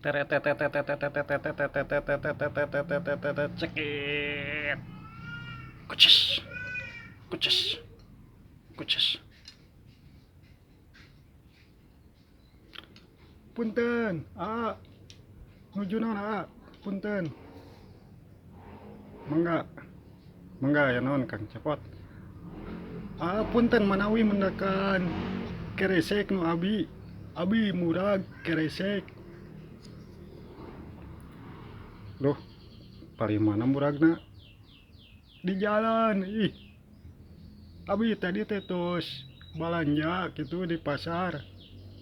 Teretetetetetetetetetetetetetetetetetete cekit. Kucis. Kucis. Kucis. Punten, aa. Nuju naon aa? Punten. Mangga. Mangga aya naon Kang Cepot? Aa punten manawi mendakan keresek nu abi. Abi murag keresek. Duh, palih mana muragna? Di jalan ih. Abi tadi teh tos balanja kitu di pasar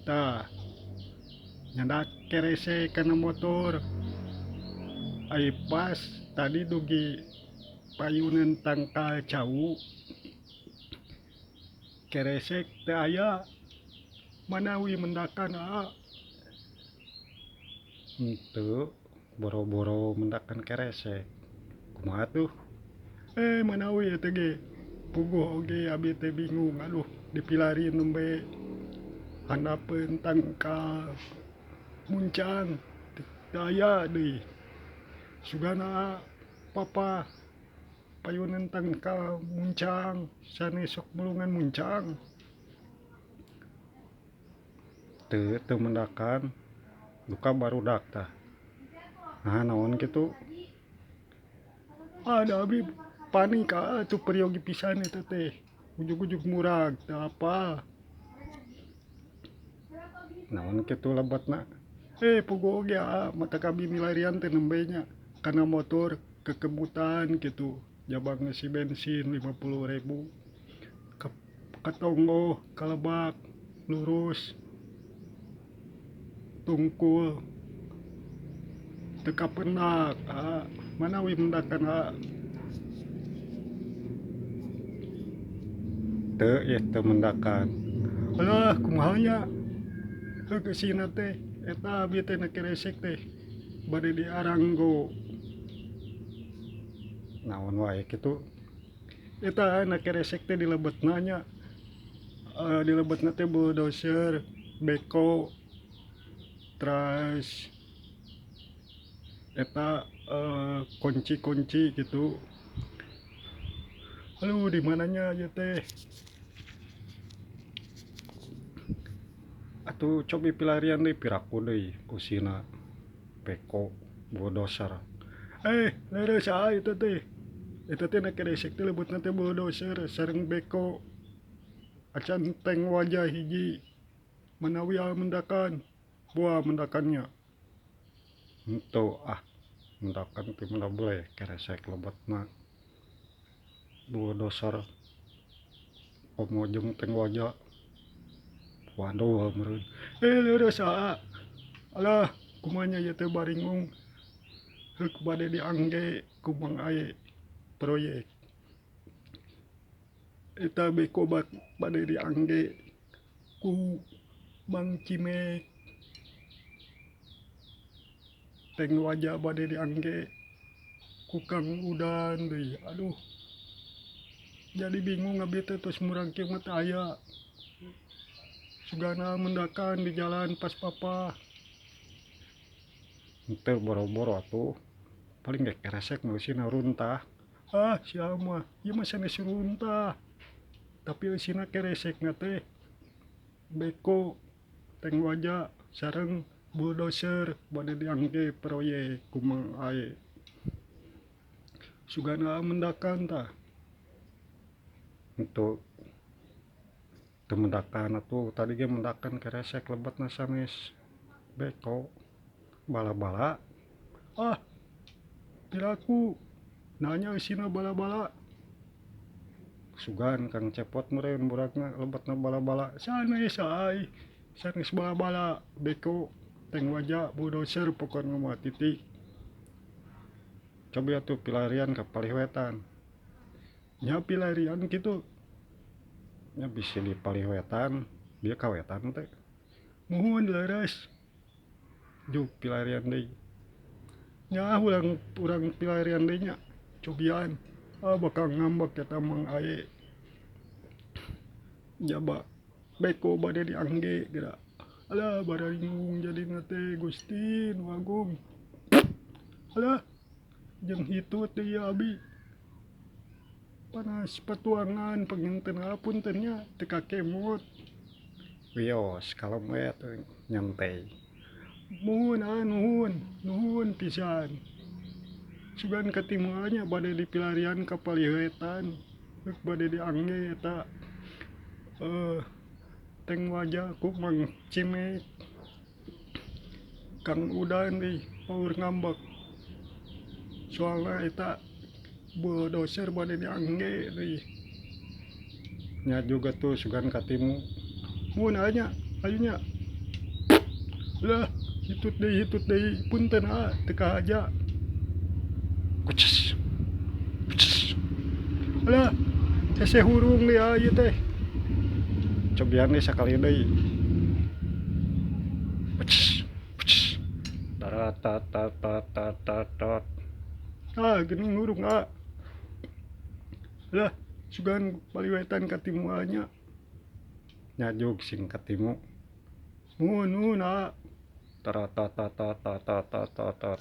tah nyandak kerese kana motor ai pas tadi dugi payunan tangkal cau keresek teu aya manawi mendakan aa. Henteu boro-boro mendakan keresek kumaha tuh. Eh manawi eta ge puguh oge abi teh bingung aduh dipilari nembe handapeun tangkal muncang teu aya deui sugana papa payunan tangkal muncang sanes sok mulungan muncang teu teu mendakan duka barudak tah nah naon kitu. Ada abi panik atuh peryogi pisan eta teh ujug-ujug murag teu apal. Naon kitu lebatna eh puguh oge aa matak abi milarian teh nembe nya kana motor kekebutan kitu jabang ngeusi bensin 50 ribu ka tonggoh ka lebak lurus tungkul teu kapendak aa manawi mendakan aa. Teu ih teu mendakan. Alah kumaha nya heuh eusina teh eta abi teh nu keresek teh bade diaranggo. Naon wae kitu eta na keresek teh dilebetna nya dilebetna teh bulldozer beko teras eta kunci-kunci kitu. Aduh di mananya ieu teh. Atuh cobi pilarian deui piraku deui usina beko bulldozer. Eh leres saha eta teh. Eta teh na keresek teh lebetna teh bulldozer sareng beko acan teng wajah hiji manawi mendakan buah mendakannya. Henteu ah mendakan teh mana boleh keresek lebetna bulldozer komo jeung teng waja waduh meureun. Eh leres aa alah kumaha nya ieu teh baringung heuk bade diangge ku Mang Aye proyek. Eta beko bade diangge ku Mang Cimek. Teng waja bade diangge ku Kang Udan deui aduh jadi bingung abi teh tos murag kieu mah teu aya. Sugana mendakan di jalan pas papa. Henteu boro-boro atuh paling ge keresek mah eusina runtah. Ah sia mah ieu mah sanes runtah tapi eusina keresekna teh beko teng waja sareng bulldozer bade diangge proyek ku Mang Aye. Sugana mendakan tah. Henteu teu mendakan atuh tadi ge mendakan keresek lebetna sanes beko bala-bala. Ah piraku nanya eusina bala-bala. Sugan Kang Cepot meureun burakna lebetna bala-bala sanes ai sanes bala-bala beko teng waja bulldozer pokona mah titik. Cobi atuh pilarian ka palih wetan. Nya pilarian kitu nya bisi di palih wetan bieu ka wetan teh. Muhun leres juk pilarian deui. Nya urang urang pilarian deui nya cobian ah bakal ngambek eta Mang Aye. Jaba beko bade diangge geura. Alah bararingung jadina teh Gusti nu Agung. Alah jeung hitut deui abi. Panas patuangan panginten hapunten nya teu kakemot. Wios kalem we atuh nyantai. Muhun ah nuhun, nuhun pisan. Sugan katimuan nya bade dipilarian ka palihuetan rek bade diangge eta teng waja ku Mang Cimek. Kang Udan euy paur ngambek. Soalna eta bulldozer bade diangge deui. Nya juga tuh sugan katimu. Muhun ah nya, hayu nya. Lah hitut deui punten ah teu kahaja. Kuces. Kuces. Alah hese hurung deui ah ieu teh. Cobian deui sakali deui. Kuces. Kuces. Taratatatatatatat. Ah geuning hurung ah. Lah sugan paliwetan katimuan nya. Nyajug sing katimu. Muhun nuhun ah. Taratatatatatatat.